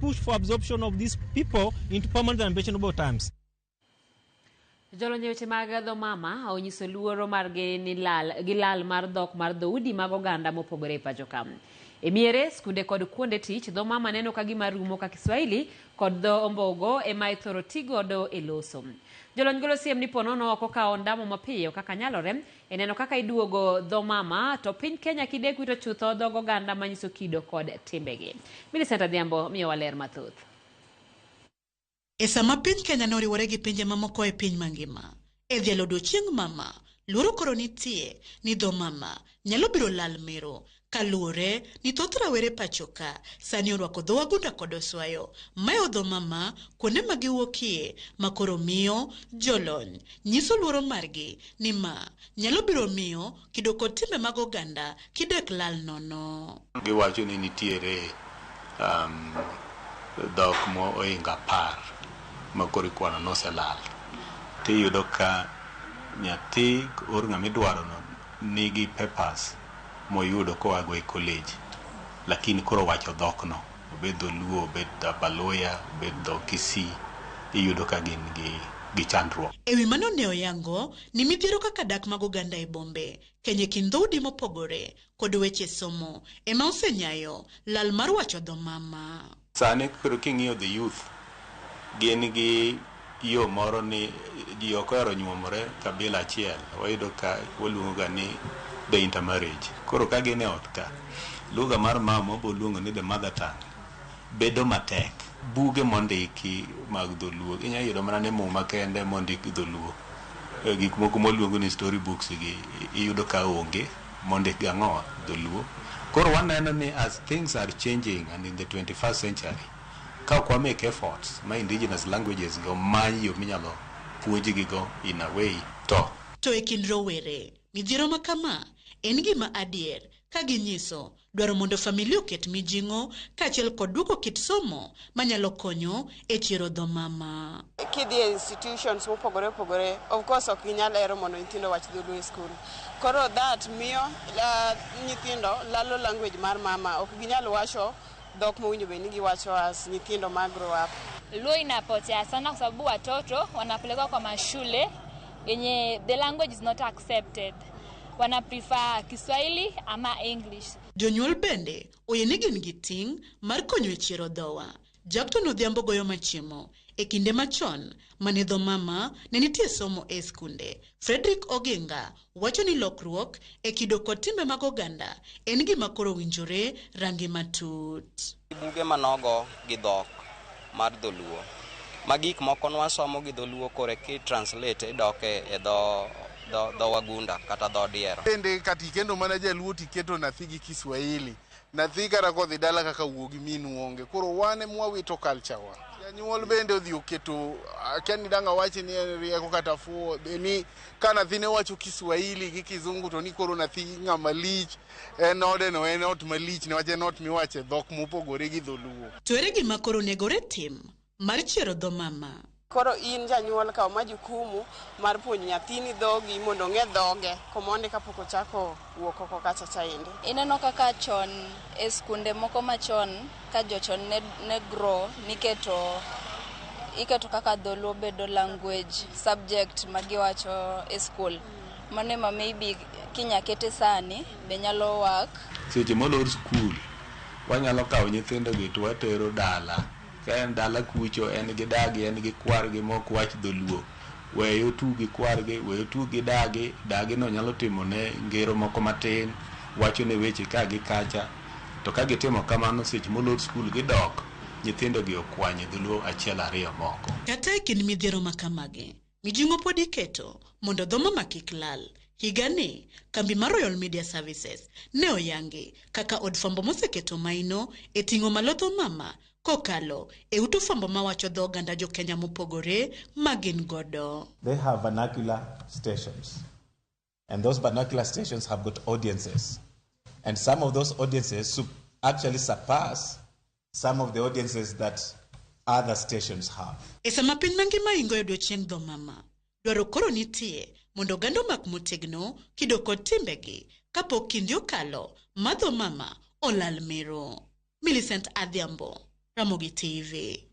push for absorption of these people into permanent and pensionable terms. Jolony e weche mag dho mama onyiso luoro margi ni lal gi lal mar dhok mar dhoudi mag oganda mopogore e pacho ka. E miere, skunde kod kuonde tich, dho mama neno ka gima rumo ka Kiswahili kod dho ombogo ema ithoro ti godo e loso. Jolony golo siem ni ponono ok okawo ondamo mapiyo kaka nyalore e neno kaka iduogo dho mama to piny Kenya kidek wito chutho dhog oganda manyiso kido kod timbegi. Millicent Adhiambo miyowa ler mathoth. E sama piny Kenya ne oriwore gi pinje mamoko e piny mangima e dhialo odiochieng mama, luoro koro nitie ni dho mama nyalo biro lal mero kaluwore ni thoth rawere pachoka sani orwako dho wagunda kod oswayo mayo dho mama kuonde ma giwuokie ma koro miyo jolony nyiso luoro margi ni ma nyalo biro miyo kido kod timbe mag oganda kidek lal nono. Giwacho ni nitiere dhok mohingo 10 ma koro ikwano noselal. Tiyudo ka nyathi or ng'ama idwaro no nigi papers moyudo koa go e college, lakini koro wacho dhok no, obed dholuo, obed Abaluhya, obed dho Kisii, iyudo ka gin gi chandruok. E wi mano ne oyango ni midhiero kaka dak mag oganda e bombe, keny e kind dhoudi mopogore kod weche somo ema osenyayo lal mar wacho dho mama. Sani koro king'iyo the youth, gin gi yo moro ni ji ok ohero nyuomore kabila achiel, wayudo ka waluongo ga ni the intermarriage. Koro ka gin e ot ka, lugha mar mama wabo luongo ni the mother tongue bedo matek. Buge mondiki mag dholuo inyalo yudo mana ni muma kende mondik gi dholuo. Gik moko mwaluongo ni story books gi iyudo ka onge mondik gi ang'o dholuo. Koro waneno ni as things are changing and in the 21st century, ka ok wa make efforts ma indigenous languages go many yo minyalo puonjgi go in a way to. To e kind rowere, midhiero ma kama en gima adier ka ginyiso dwaro mondo familia oket mijing'o kaachiel kod duoko kit somo manyalo konyo e chiero dho mama. Kidhi e institutions mopogore opogore, of course ok ginyal hero mondo nyithindo wach dholuo e skul. Koro that miyo nyithindo lalo language mar mama, ok ginyal wacho dhok mowinjo bed ni giwacho as nyithindo ma grow up. Luo inapotea sana kwa sababu watoto wanapelekwa kwa mashule yenye the language is not accepted. Wana prefer Kiswahili ama English. Jonyuol bende oyie ni gin gi ting' mar konyo e chiero dhowa. Jackton Odhiambo goyo machiemo e kinde machon mane dho mama ne nitie somo e skunde. Frederick Oginga wacho ni lokruok e kido kod timbe mag oganda en gima koro winjore rangi matut. Buge manogo gi dhok mar dholuo ma gik moko nwasomo gi dholuo kore ki translate idok e dho wagunda kata dho diero. Bende kata ikendo mana jaluo tiketo nyathi gi Kiswahili, nyathi kata kodhi dala kaka wuo gi minu onge. Koro wan ema wawito culture wa. Janyuol bende odhi oketo, akia ni dang' awachi ni en rieko kata fuwo, ni ka nyathine wacho Kiswahili gi Kizungu to ni koro nyathi ng'ama lich, en ode no en ot malich niwach en ot miwache dhok mopogore gi dholuo. To ere gima koro onegore tim mar chiero dho mama? Koro in janyuol kaw majukumu mar puonjo nyathini dhogi mondo ong'e dhoge komondi kapok ochako wuok oko kacha chaende. Ineno kaka chon e skunde moko machon ka jochon ne grow niketo iketo kaka dholuo bedo language subject ma giwacho e school. Mano ema maybe kinya kete sani be nyalo work. Seche molor skul, wanyalo kawo nyithindo gi to watero dala. Ka en dala kucho, en gi dagi, en gi kwargi mok wach dholuo. Weye otug gi kwargi, weye otug gi dagi. Dagi no nyalo timone ngero moko matin, wachone weche ka gi kacha. To ka gitimo kamano, seche molor skul gidok, nyithindo gi okwanyo dholuo achiel ariyo moko. Kata e kind midhiero ma kamagi, mijing'o pod iketo mondo dho mama kik lal. Higani, kambi mar Royal Media Services ne oyangi kaka od fwambo moseketo maino e ting'o malo dho mama kokalo e ute fwambo mawacho dho oganda jo Kenya mopogore ma gin godo. They have vernacular stations. And those vernacular stations have got audiences. And some of those audiences actually surpass some of the audiences that other stations have. E sama piny mangima ingo e odiochieng' dho mama, dwaro koro nitie mondo oganda omak motegno kido kod timbegi kapok kinde okalo ma dho mama olal mero. Millicent Adhiambo, Ramogi TV.